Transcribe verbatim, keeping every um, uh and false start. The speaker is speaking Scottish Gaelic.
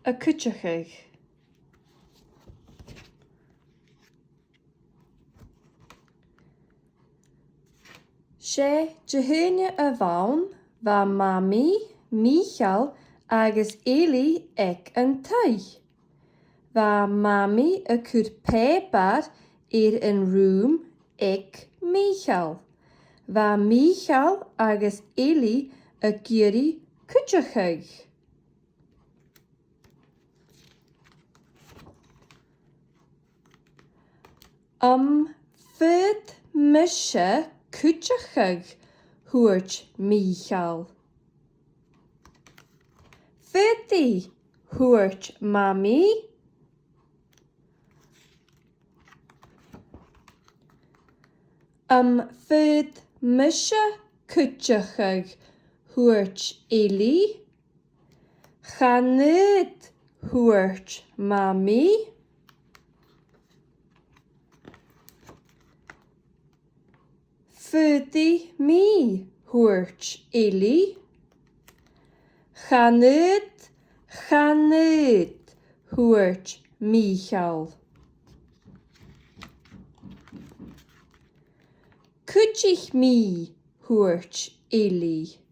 a' cuideachadh. 'S e Dihaoine a bh' ann, bha Mamaidh, Mìcheal agus Eilidh aig an taigh. Bha Mamaidh a' cur pàipear air an rùm aig Mìcheal. Bha Mìcheal agus Eilidh ag iarraidh cuideachadh. Am faod mise cuideachadh? Thuirt Mìcheal. Faodaidh, thuirt Mamaidh. Am faod mise cuideachadh? Thuirt Eilidh. Chan fhaod, thuirt Mamaidh. Faodaidh mi, thuirt Eilidh. Chan fhaod, chan fhaod, thuirt Mìcheal. Cuidich mi, thuirt Eilidh.